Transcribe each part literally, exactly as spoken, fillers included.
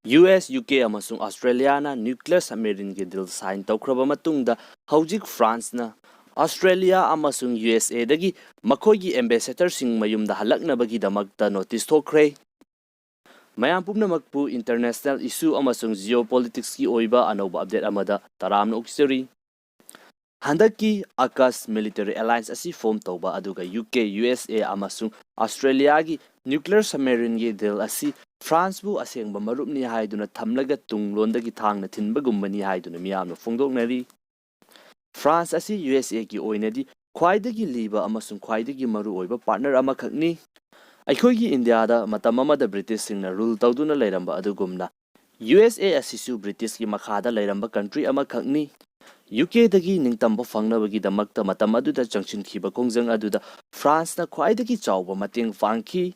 U S, U K ꯑꯃꯁꯨꯡ ꯑꯣꯁꯇ꯭ꯔꯦꯂꯤꯌꯥꯅ nuclear submarineꯒꯤ deal sign ꯇꯧꯈ꯭ꯔꯕ ꯃꯇꯨꯡꯗ, ꯍꯧꯖꯤꯛ ꯐ꯭ꯔꯥꯟꯁꯅ ꯑꯣꯁꯇ꯭ꯔꯦꯂꯤꯌꯥ ꯑꯃꯁꯨꯡ ꯌꯨ ꯑꯦꯁ ꯑꯦꯗꯒꯤ ꯃꯈꯣꯏꯒꯤ ambassadorꯁꯤꯡ ꯃꯌꯨꯝꯗ ꯍꯜꯂꯛꯅꯕꯒꯤꯗꯃꯛꯇ notice ꯊꯣꯛꯈ꯭ꯔꯦ꯫ ꯃꯌꯥꯝ ꯄꯨꯝꯅꯃꯛꯄꯨ international issue ꯑꯃꯁꯨꯡ geopoliticsꯀꯤ ꯑꯣꯏꯕ ꯑꯅꯧꯕ update ꯑꯃꯗ ꯇꯔꯥꯝꯅ ꯑꯣꯛꯆꯔꯤ꯫ ꯍꯟꯗꯛꯀꯤ AUKUS military alliance ꯑꯁꯤ form ꯇꯧꯕ ꯑꯗꯨꯒ ꯌꯨ ꯀꯦ, ꯌꯨ ꯑꯦꯁ ꯑꯦ ꯑꯃꯁꯨꯡ ꯑꯣꯁꯇ꯭ꯔꯦꯂꯤꯌꯥꯒꯤ nuclear submarineꯒꯤ deal ꯑꯁꯤ ꯐ꯭ꯔꯥꯟꯁꯄꯨ ꯑꯁꯦꯡꯕ ꯃꯔꯨꯞꯅꯤ ꯍꯥꯏꯗꯨꯅ ꯊꯝꯂꯒ ꯇꯨꯡꯂꯣꯟꯗꯒꯤ ꯊꯥꯡꯅ ꯊꯤꯟꯕꯒꯨꯝꯕꯅꯤ ꯍꯥꯏꯗꯨꯅ ꯃꯤꯌꯥꯝꯅ ꯐꯣꯡꯗꯣꯛꯅꯔꯤ꯫ ꯐ꯭ꯔꯥꯟꯁ ꯑꯁꯤ ꯌꯨ ꯑꯦꯁ ꯑꯦꯒꯤ ꯑꯣꯏꯅꯗꯤ ꯈ꯭ꯋꯥꯏꯗꯒꯤ ꯂꯤꯕ ꯑꯃꯁꯨꯡ ꯈ꯭ꯋꯥꯏꯗꯒꯤ ꯃꯔꯨꯑꯣꯏꯕ partner ꯑꯃꯈꯛꯅꯤ꯫ ꯑꯩꯈꯣꯏꯒꯤ ꯏꯟꯗꯤꯌꯥꯗ ꯃꯇꯝ ꯑꯃꯗ ꯕ꯭ꯔꯤꯇꯤꯁꯁꯤꯡꯅ rule ꯇꯧꯗꯨꯅ ꯂꯩꯔꯝꯕ ꯑꯗꯨꯒꯨꯝꯅ, ꯌꯨ ꯑꯦꯁ ꯑꯦ ꯑꯁꯤꯁꯨ ꯕ꯭ꯔꯤꯇꯤꯁꯀꯤ ꯃꯈꯥꯗ ꯂꯩꯔꯝꯕ country ꯑꯃꯈꯛꯅꯤ꯫ ꯌꯨ ꯀꯦꯗꯒꯤ ꯅꯤꯡꯇꯝꯕ ꯐꯪꯅꯕꯒꯤꯗꯃꯛꯇ ꯃꯇꯝ ꯑꯗꯨꯗ ꯆꯪꯁꯤꯟꯈꯤꯕ ꯈꯣꯡꯖꯪ ꯑꯗꯨꯗ ꯐ꯭ꯔꯥꯟꯁꯅ ꯈ꯭ꯋꯥꯏꯗꯒꯤ ꯆꯥꯎꯕ ꯃꯇꯦꯡ ꯄꯥꯡꯈꯤ꯫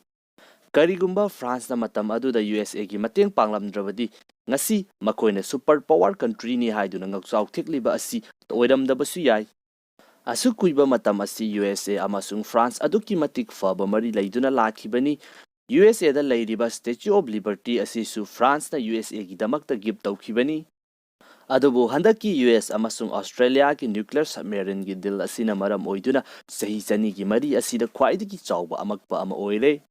ꯀꯔꯤꯒꯨꯝꯕ ꯐ꯭ꯔꯥꯟꯁꯅ ꯃꯇꯝ ꯑꯗꯨꯗ ꯌꯨ ꯑꯦꯁ ꯑꯦꯒꯤ ꯃꯇꯦꯡ ꯄꯥꯡꯂꯝꯗ꯭ꯔꯕꯗꯤ, ꯉꯁꯤ ꯃꯈꯣꯏꯅ super power countryꯅꯤ ꯍꯥꯏꯗꯨꯅ ꯉꯛꯆꯥꯎ ꯊꯦꯛꯂꯤꯕ ꯑꯁꯤ ꯑꯣꯏꯔꯝꯗꯕꯁꯨ ꯌꯥꯏ꯫ ꯑꯁꯨꯛ ꯀꯨꯏꯕ ꯃꯇꯝ ꯑꯁꯤ ꯌꯨ ꯑꯦꯁ ꯑꯦ ꯑꯃꯁꯨꯡ ꯐ꯭ꯔꯥꯟꯁ ꯑꯗꯨꯛꯀꯤ ꯃꯇꯤꯛ ꯐꯕ ꯃꯔꯤ ꯂꯩꯗꯨꯅ ꯂꯥꯛꯈꯤꯕꯅꯤ꯫ ꯌꯨ ꯑꯦꯁ ꯑꯦꯗ ꯂꯩꯔꯤꯕ Statue of Liberty ꯑꯁꯤꯁꯨ ꯐ꯭ꯔꯥꯟꯁꯅ ꯌꯨ ꯑꯦꯁ ꯑꯦꯒꯤꯗꯃꯛꯇ gift ꯇꯧꯈꯤꯕꯅꯤ꯫ ꯑꯗꯨꯕꯨ ꯍꯟꯗꯛꯀꯤ ꯌꯨ ꯑꯦꯁ ꯑꯃꯁꯨꯡ ꯑꯣꯁꯇ꯭ꯔꯦꯂꯤꯌꯥꯒꯤ nuclear submarineꯒꯤ deal ꯑꯁꯤꯅ ꯃꯔꯝ ꯑꯣꯏꯗꯨꯅ ꯆꯍꯤ ꯆꯅꯤꯒꯤ ꯃꯔꯤ ꯑꯁꯤꯗ ꯈ꯭ꯋꯥꯏꯗꯒꯤ ꯆꯥꯎꯕ ꯑꯃꯛꯄ ꯑꯃ ꯑꯣꯏꯔꯦ꯫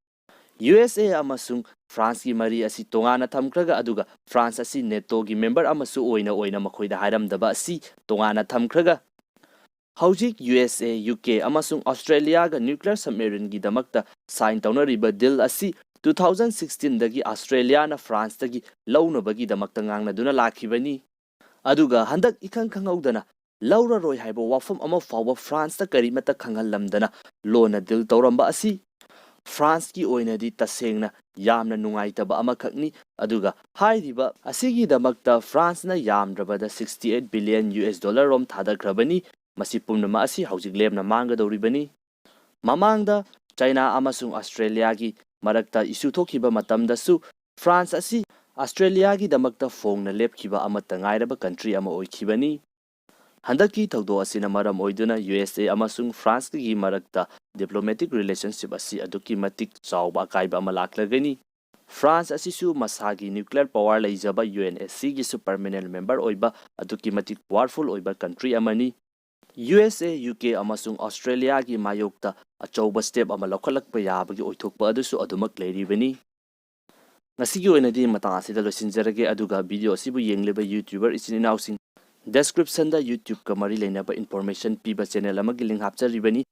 ꯌꯨ ꯑꯦꯁ ꯑꯦ ꯑꯃꯁꯨꯡ ꯐ꯭ꯔꯥꯟꯁꯀꯤ ꯃꯔꯤ ꯑꯁꯤ ꯇꯣꯉꯥꯟꯅ ꯊꯝꯈ꯭ꯔꯒ, ꯑꯗꯨꯒ ꯐ꯭ꯔꯥꯟꯁ ꯑꯁꯤ NATOꯒꯤ member ꯑꯃꯁꯨ ꯑꯣꯏꯅ ꯑꯣꯏꯅ ꯃꯈꯣꯏꯗ ꯍꯥꯏꯔꯝꯗꯕ ꯑꯁꯤ ꯇꯣꯉꯥꯟꯅ ꯊꯝꯈ꯭ꯔꯒ, ꯍꯧꯖꯤꯛ ꯌꯨ ꯑꯦꯁ ꯑꯦ, ꯌꯨ ꯀꯦ ꯑꯃꯁꯨꯡ ꯑꯣꯁꯇ꯭ꯔꯦꯂꯤꯌꯥꯒ nuclear submarineꯒꯤꯗꯃꯛꯇ sign ꯇꯧꯅꯔꯤꯕ deal ꯑꯁꯤ two thousand sixteenꯗꯒꯤ ꯑꯣꯁꯇ꯭ꯔꯦꯂꯤꯌꯥꯅ ꯐ꯭ꯔꯥꯟꯁꯇꯒꯤ ꯂꯧꯅꯕꯒꯤꯗꯃꯛꯇ ꯉꯥꯡꯅꯗꯨꯅ ꯂꯥꯛꯈꯤꯕꯅꯤ꯫ ꯑꯗꯨꯒ ꯍꯟꯗꯛ ꯏꯈꯪ ꯈꯪꯍꯧꯗꯅ ꯂꯧꯔꯔꯣꯏ ꯍꯥꯏꯕ ꯋꯥꯐꯝ ꯑꯃ ꯐꯥꯎꯕ ꯐ꯭ꯔꯥꯟꯁꯇ ꯀꯔꯤꯃꯠꯇ ꯈꯪꯍꯜꯂꯝꯗꯅ ꯂꯣꯟꯅ deal ꯇꯧꯔꯝꯕ ꯑꯁꯤ ꯐ꯭ꯔꯥꯟꯁꯀꯤ ꯑꯣꯏꯅꯗꯤ ꯇꯁꯦꯡꯅ ꯌꯥꯝꯅ ꯅꯨꯡꯉꯥꯏꯇꯕ ꯑꯃꯈꯛꯅꯤ꯫ ꯑꯗꯨꯒ ꯍꯥꯏꯔꯤꯕ ꯑꯁꯤꯒꯤꯗꯃꯛꯇ ꯐ꯭ꯔꯥꯟꯁꯅ ꯌꯥꯝꯗ꯭ꯔꯕꯗ sixty eight billion U S dollar ꯔꯣꯝ ꯊꯥꯗꯈ꯭ꯔꯕꯅꯤ꯫ ꯃꯁꯤ ꯄꯨꯝꯅꯃꯛ ꯑꯁꯤ ꯍꯧꯖꯤꯛ ꯂꯦꯝꯅ ꯃꯥꯡꯒꯗꯧꯔꯤꯕꯅꯤ꯫ ꯃꯃꯥꯡꯗ ꯆꯥꯏꯅꯥ ꯑꯃꯁꯨꯡ ꯑꯣꯁꯇ꯭ꯔꯦꯂꯤꯌꯥꯒꯤ ꯃꯔꯛꯇ issue ꯊꯣꯛꯈꯤꯕ ꯃꯇꯝꯗꯁꯨ ꯐ꯭ꯔꯥꯟꯁ ꯑꯁꯤ ꯑꯣꯁꯇ꯭ꯔꯦꯂꯤꯌꯥꯒꯤꯗꯃꯛꯇ ꯐꯣꯡꯅ ꯂꯦꯞꯈꯤꯕ ꯑꯃꯠꯇ ꯉꯥꯏꯔꯕ country ꯑꯃ ꯑꯣꯏꯈꯤꯕꯅꯤ꯫ ꯍꯟꯗꯛꯀꯤ ꯊꯧꯗꯣꯛ ꯑꯁꯤꯅ ꯃꯔꯝ ꯑꯣꯏꯗꯨꯅ U S A ꯑꯃꯁꯨꯡ ꯐ꯭ꯔꯥꯟꯁꯀꯒꯤ ꯃꯔꯛꯇ diplomatic relationship ꯑꯁꯤ ꯑꯗꯨꯛꯀꯤ ꯃꯇꯤꯛ ꯆꯥꯎꯕ ꯑꯀꯥꯏꯕ ꯑꯃ ꯂꯥꯛꯂꯒꯅꯤ꯫ ꯐ꯭ꯔꯥꯟꯁ ꯑꯁꯤꯁꯨ ꯃꯁꯥꯒꯤ nuclear power ꯂꯩꯖꯕ UNSCꯒꯤꯁꯨ permanent member ꯑꯣꯏꯕ ꯑꯗꯨꯛꯀꯤ ꯃꯇꯤꯛ powerful ꯑꯣꯏꯕ country ꯑꯃꯅꯤ꯫ USA, UK ꯑꯃꯁꯨꯡ Australiaꯒꯤ ꯃꯥꯌꯣꯛꯇ ꯑꯆꯧꯕ step ꯑꯃ ꯂꯧꯈꯠꯂꯛꯄ ꯌꯥꯕꯒꯤ ꯑꯣꯏꯊꯣꯛꯄ ꯑꯗꯨꯁꯨ ꯑꯗꯨꯃꯛ ꯂꯩꯔꯤꯕꯅꯤ꯫ ꯉꯁꯤꯒꯤ ꯑꯣꯏꯅꯗꯤ ꯃꯇꯥꯡ ꯑꯁꯤꯗ ꯂꯣꯏꯁꯤꯟꯖꯔꯒꯦ, ꯑꯗꯨꯒ video ꯑꯁꯤꯕꯨ ꯌꯦꯡꯂꯤꯕ YouTuber ꯏꯆꯤꯟ ꯏꯅꯥꯎꯁꯤꯡ, descriptionꯗ YouTubeꯀ ꯃꯔꯤ ꯂꯩꯅꯕ information ꯄꯤꯕ channel ꯑꯃꯒꯤ link ꯍꯥꯞꯆꯔꯤꯕꯅꯤ꯫